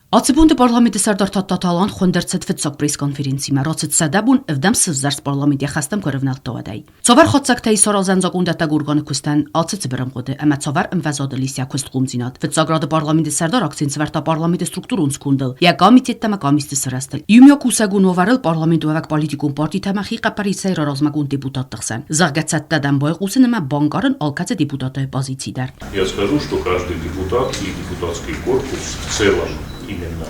Ацы бонты парламенты сӕрдар Тадтаты Алан хуынд ӕрцыд фыццаг пресс-конференцимӕ. Рацыд 100 бон, ӕвдӕм сывзӕрст парламент йӕ хӕстӕм куы ӕрӕвнӕлдта, уӕдӕй. Цавӕр хатдзӕгтӕ ис саразӕн закъондӕттӕг органы куыстӕн ацы цыбыр ӕмгъуыды ӕмӕ цавӕр ӕмвӕзадыл ис йӕ куыстхъомдзинад? Фыццаг рады парламенты сӕрдар акцент сӕвӕрдта парламенты структурон скондыл, йӕ комитеттӕ ӕмӕ къамисты сырӕзтыл. Иумиаг кусӕгон уавӕрыл парламент уӕвӕг политикон партитӕ ӕмӕ хихъӕппӕрисӕй раразмӕгонд депутатты хсӕн, зӕгъгӕ, цӕттӕ дӕн байхъусын ӕмӕ банкъарын алкӕцы депутаты позици дӕр. Я скажу, что каждый депутат и депутатский корпус в целом именно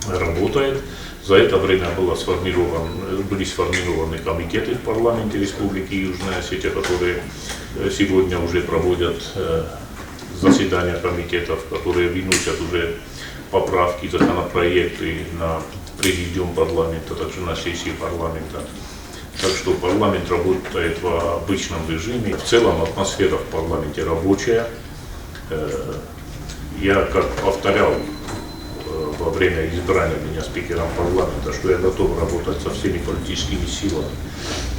работает. За это время были сформированы комитеты в парламенте Республики Южная Осетия, которые сегодня уже проводят заседания комитетов, которые выносят уже поправки, законопроекты на президиум парламента, также на сессии парламента. Так что парламент работает в обычном режиме. В целом атмосфера в парламенте рабочая. Я, как повторял во время избрания меня спикером парламента, что я готов работать со всеми политическими силами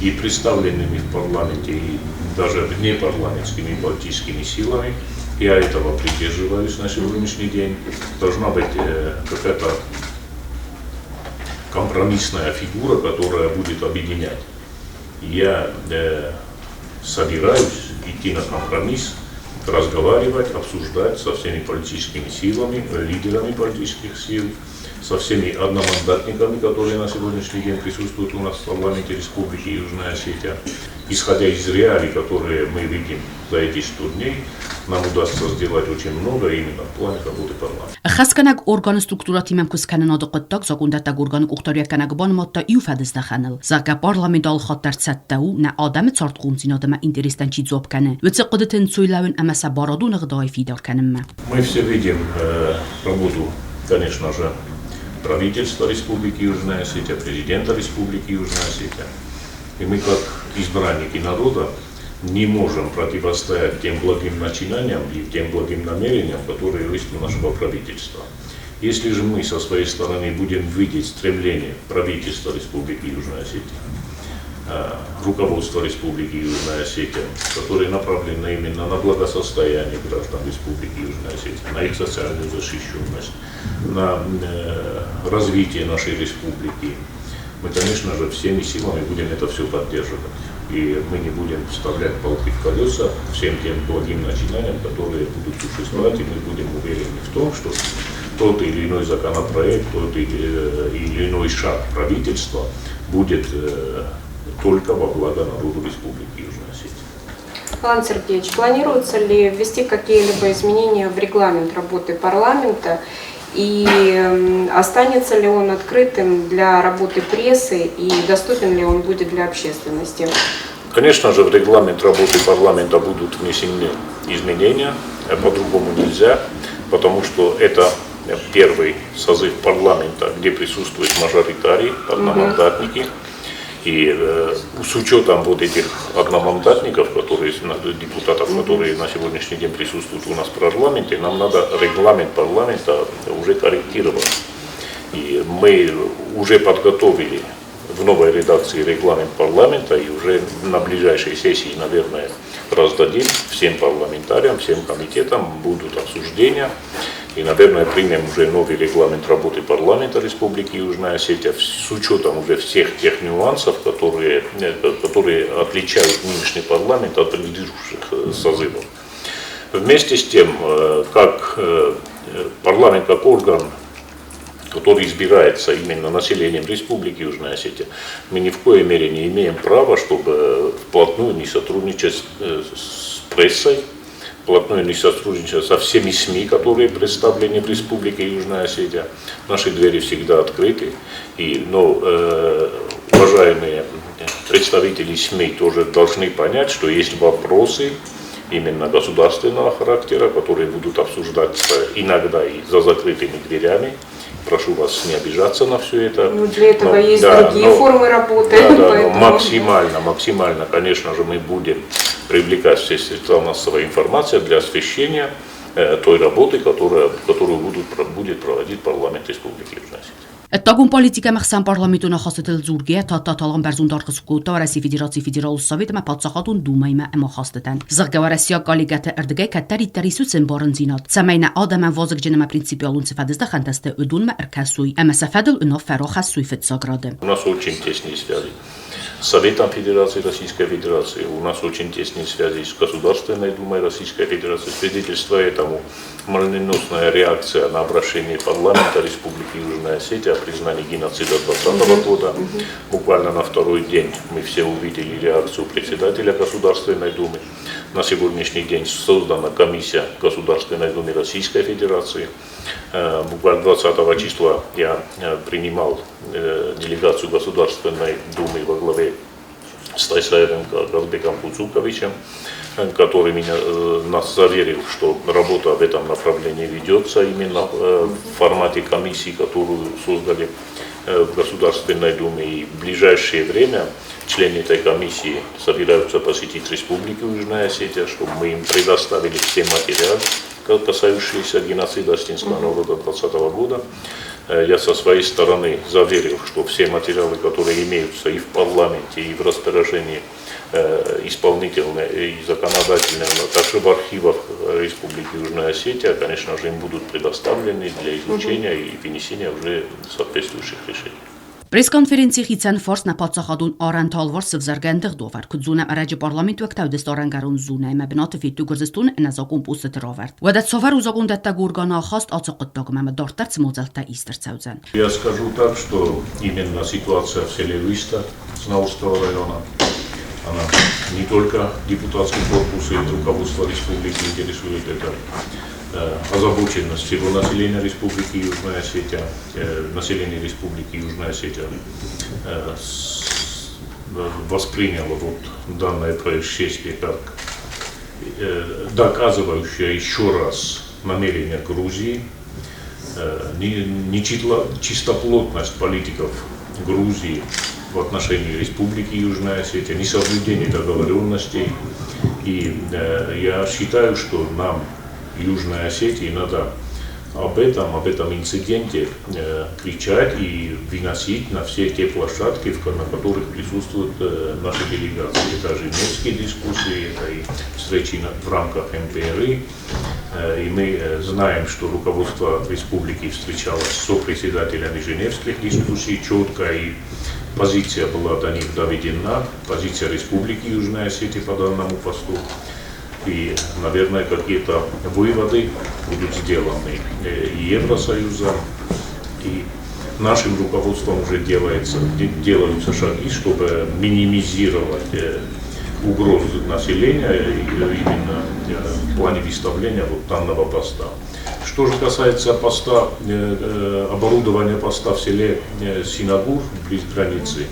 и представленными в парламенте, и даже внепарламентскими политическими силами. Я этого придерживаюсь на сегодняшний день. Должна быть какая-то компромиссная фигура, которая будет объединять. Я собираюсь идти на компромисс, разговаривать, обсуждать со всеми политическими силами, лидерами политических сил, со всеми одномандатниками, которые на сегодняшний день присутствуют у нас в парламенте Республики Южная Осетия. Исходя из реалий, которые мы видим за эти 100 дней, нам удастся сделать очень много именно в плане работы парламента. Ӕххӕстгӕнӕг органы структурӕтимӕ ӕмкуысткӕнынады хъуыддаг закъондӕттӕг органы къухдариуӕггӕнӕг банымадта иу фӕдыздӕхӕныл, зӕгъгӕ, парламент алыхатт дӕр цӕттӕ у, нӕ адӕмы цардхъомдзинад ӕмӕ интерестӕн чи дзуапп кӕны, уыцы хъуыдыты ӕнцой лӕууын ӕмӕ сӕ барадон ӕгъдауӕй фидар кӕнынмӕ. Мы все видим работу, конечно же, правительства Республики Южная Осетия, президента Республики Южная Осетия. И мы, как избранники народа, не можем противостоять тем благим начинаниям и тем благим намерениям, которые есть у нашего правительства. Если же мы со своей стороны будем видеть стремление правительства Республики Южная Осетия, руководства Республики Южная Осетия, которые направлены именно на благосостояние граждан Республики Южная Осетия, на их социальную защищенность, на развитие нашей республики, мы, конечно же, всеми силами будем это все поддерживать. И мы не будем вставлять палки в колеса всем тем благим начинаниям, которые будут существовать, и мы будем уверены в том, что тот или иной законопроект, тот или иной шаг правительства будет только во благо народу Республики Южная Осетия. Алан Сергеевич, планируется ли ввести какие-либо изменения в регламент работы парламента? И останется ли он открытым для работы прессы и доступен ли он будет для общественности? Конечно же, в регламент работы парламента будут внесены изменения, по-другому нельзя, потому что это первый созыв парламента, где присутствуют мажоритарии, одномандатники. И с учетом вот этих одномандатников, которые, депутатов, которые на сегодняшний день присутствуют у нас в парламенте, нам надо регламент парламента уже корректировать. И мы уже подготовили в новой редакции регламент парламента и уже на ближайшей сессии, наверное, раздадим всем парламентариям, всем комитетам, будут обсуждения. И, наверное, примем уже новый регламент работы парламента Республики Южная Осетия с учетом уже всех тех нюансов, которые отличают нынешний парламент от предыдущих созывов. Вместе с тем, как парламент как орган, который избирается именно населением Республики Южная Осетия, мы ни в коей мере не имеем права, чтобы вплотную не сотрудничать с прессой, вплотную не сотрудничать со всеми СМИ, которые представлены в Республике Южная Осетия. Наши двери всегда открыты. Но уважаемые представители СМИ тоже должны понять, что есть вопросы именно государственного характера, которые будут обсуждаться иногда и за закрытыми дверями. Прошу вас не обижаться на все это. Для этого есть другие формы работы. Но поэтому максимально, конечно же, мы будем привлекать все средства массовой информации для освещения той работы, которую будет проводить парламент Республики Южная Осетия. Ӕддагон политикӕ ӕмӕ ӕхсӕнпарламентон ахастытыл дзургӕйӕ, Тадтаты Алан бӕрзонд аргъ скодта Уӕрӕсейы Федерацийы Федералон Совет ӕмӕ Паддзахадон Думӕимӕ ӕмахастытӕн. Зӕгъгӕ, уӕрӕсейаг коллегӕты ӕрдыгӕй кӕддӕриддӕр ис уыцы ӕмбарындзинад, цӕмӕй нӕ адӕмӕн вазыгджын ӕмӕ принципиалон цы фӕдыздӕхӕнтӕ сты, уыдонмӕ ӕркӕсой ӕмӕ сӕ фӕдыл уынаффӕ рахӕссой фыццаг рады. У нас очень тесные связи с Советом Федерации Российской Федерации, у нас очень тесные связи с Государственной Думой Российской Федерации. Свидетельство этому молниеносная реакция на обращение парламента Республики Южная Осетия о признании геноцида 2020 года. Буквально на второй день мы все увидели реакцию председателя Государственной Думы. На сегодняшний день создана комиссия Государственной Думы Российской Федерации. Буквально 20 числа я принимал делегацию Государственной Думы во главе с Тайсаевым Казбеком Куцуковичем, который нас заверил, что работа в этом направлении ведется именно в формате комиссии, которую создали в Государственной Думе. И в ближайшее время члены этой комиссии собираются посетить Республику Южная Осетия, чтобы мы им предоставили все материалы, касающиеся геноцида осетинского народа 2020 года. Я со своей стороны заверил, что все материалы, которые имеются и в парламенте, и в распоряжении исполнительной и законодательной, а также в архивах Республики Южная Осетия, конечно же, им будут предоставлены для изучения и вынесения уже соответствующих решений. Пресс-конференцийы хицӕн фарс нӕ паддзахадон арӕнты алыварс сывзӕргӕ ӕндыгъд уавӕр, куыд зонӕм, ӕрӕджы парламенты уӕгтӕ уыдысты арӕнгӕрон зонӕимӕ бынаты федтой Гуырдзыстоны ӕнӕзакъон постыты равӕрд. Уӕдӕ цавӕр у закъондӕттӕг органы ахаст ацы хъуыддагмӕ ӕмӕ дарддӕр цы мадзӕлттӕ ист ӕрцӕудзӕн? Я скажу так, что именно ситуация в селе Выста Знаурского района, она не только депутатский корпус и руководство республики интересует, это озабоченность всего населения Республики Южная Осетия, население Республики Южная Осетия восприняло вот данное происшествие как доказывающее еще раз намерение Грузии, нечистоплотность политиков Грузии в отношении Республики Южная Осетия, несоблюдение договоренностей. И я считаю, что нам, Южной Осетии, надо об этом инциденте кричать и выносить на все те площадки, на которых присутствуют наши делегации. Это женевские дискуссии, это и встречи в рамках МПРИ. И мы знаем, что руководство республики встречалось с сопредседателями женевских дискуссий четко, и позиция была до них доведена, позиция Республики Южная Осетия по данному посту. И, наверное, какие-то выводы будут сделаны и Евросоюзом, и нашим руководством уже делаются шаги, чтобы минимизировать угрозу населения именно в плане выставления вот данного поста. Что же касается поста, оборудования поста в селе Синагур, близ границы,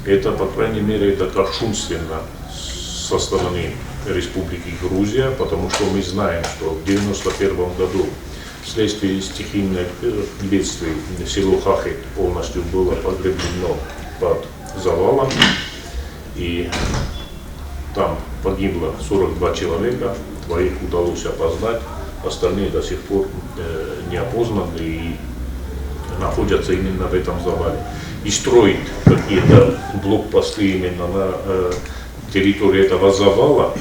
это, по крайней мере, это кощунственно со стороны Республики Грузия, потому что мы знаем, что в 1991 году вследствие стихийных бедствий село Хахет полностью было погребено под завалом, и там погибло 42 человека, двоих удалось опознать, остальные до сих пор не опознаны и находятся именно в этом завале. И строить какие-то блокпосты именно на территории этого завала,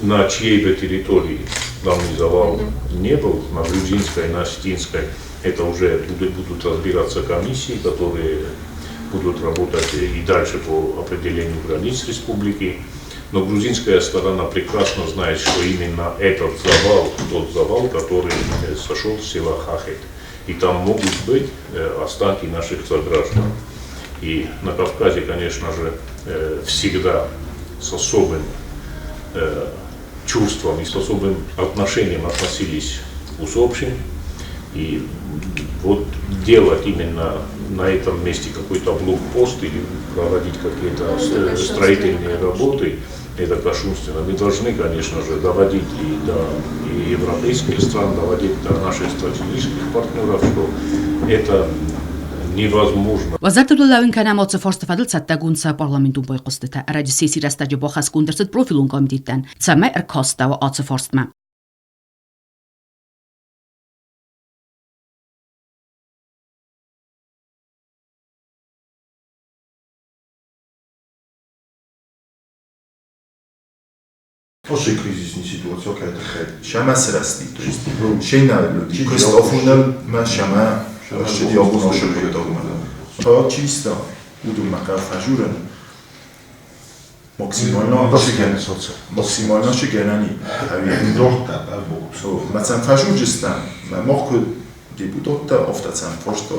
на чьей бы территории данный завал не был, на грузинской, на осетинской, это уже будут разбираться комиссии, которые будут работать и дальше по определению границ республики. Но грузинская сторона прекрасно знает, что именно этот завал, тот завал, который сошел с села Хахет. И там могут быть останки наших сограждан. И на Кавказе, конечно же, всегда с особым чувством и с особым отношением относились к усопшим. И вот делать именно на этом месте какой-то блокпост или проводить какие-то строительные работы, это кощунственно. Мы должны, конечно же, доводить и до и европейских стран, доводить до наших стратегических партнеров, что это невозможно. Уӕ зӕрдыл лӕууын кӕнӕм ацы фарсты фӕдыл цӕттӕгонд сӕ парламентон байхъуыстытӕ. Ӕрӕджы сессийы рӕстӕджы бахӕсгонд ӕрцыд профилон комитеттӕн, цӕмӕй ӕркастӕуа ацы фарстмӕ. Оши кризисный ситуация кӕй тыххӕй? Шама сырӕзти, то есть шейна куыст афоныл мӕ шама ссыди абон ашы хъуыддагмӕ. Чисто уыдонмӕ хъӕуы фӕжурын максимально максимально шигӕнӕни Мӕ фӕжурджыстӕм, мӕ мах куы депутаттӕ афтӕ фарстӕ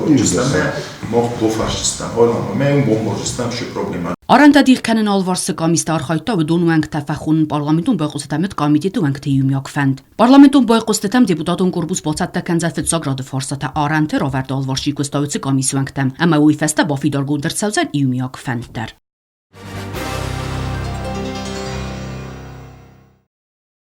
мах бофарстыстӕм, мӕ бомбарджыстӕм шы проблема. Арӕнтӕ дих кӕнын алыварс цы къамистӕ архайдта, уыдон уӕнгтӕ фӕхонын парламентон байхъуыстытӕм уыд комитеты уӕнгты иумиаг фӕнд. Парламентон байхъуыстытӕм депутатон корпус бацӕттӕ кӕндзӕн фыццаг рады фарстатӕ арӕнты равӕрды алыварс чи куыста, уыцы къамисы уӕнгтӕм, ӕмӕ уый фӕстӕ бафидаргонд ӕрцӕудзӕн иумиаг фӕнд дӕр.